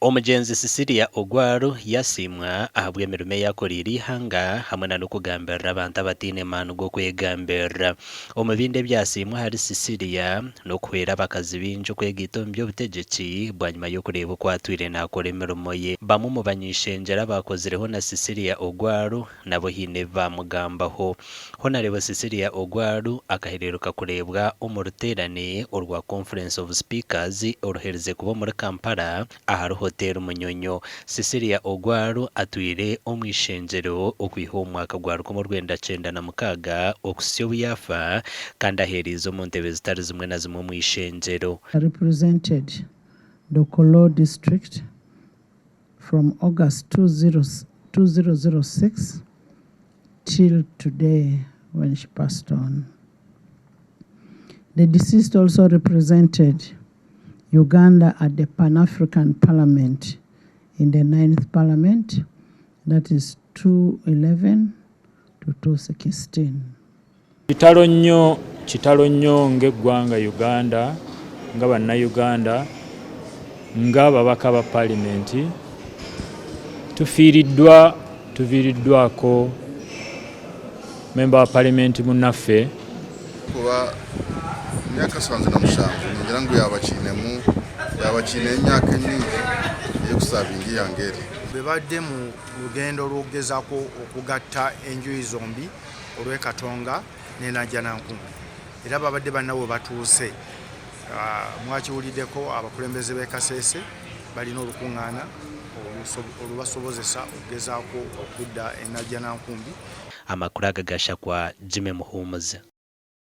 Omugyenzi Cecilia Ogwal yasiimwa ahabw'emirimo ei akoreire eihanga hamwe na n'okugambirira abantu abataine maani g'okwegambirira. Omu bindi ebyasiimwa ahari Cecilia n'okuhwera abakazi baingi okwegaita omu by'obutegyeki bwanyima y'okureeba oku atwire naakora emirimo ye. Bamwe omu bany'eishengyero abaakozireho na Cecilia Ogwal nabo haine ebi baamugambaho. Honarebo Cecilia Ogwal akahereeruka kureebwa omu ruteerane orwa Conference of Speakers oruherize kuba omuri Kampala ahari Hotel Munyonyo. Cecilia Ogwal atwire omu ishengyero okwiha omu mwaka gwa 1996 okuhitsya obu yaafa kandi aheereize omu ntebe zitari zimwe na zimwe omu ishengyero. Represented Dokolo District from August 2006 till today when she passed on. The deceased also represented Uganda at the Pan-African Parliament in the ninth Parliament, that is 211 to 216. Kitalo nnyo, kitalo nnyo ng'eggwanga Uganda, nga Bannayuganda, ng'ababaka ba Paalimenti, tufiiriddwa tuviiriddwako memba wa Paalimenti munnaffe. Kuba emyaka 77 ningira ngu yaaba akiinemu yaaba akiine emyaka emingi ey'okusaavinga eihanga eri. Bwe badde mu lugendo lw'okugezaako okugatta enjuyi zombi olw'e Katonga n'e Najjanankumbi era babadde balina we batuuse. Mwakiwuliddeko abakulembeze b'e Kasese balina olukungaana olubasobozesa okugezaako okudda e Najjanankumbi. Amakuru aga gashakwa Jimmy Muhumuza.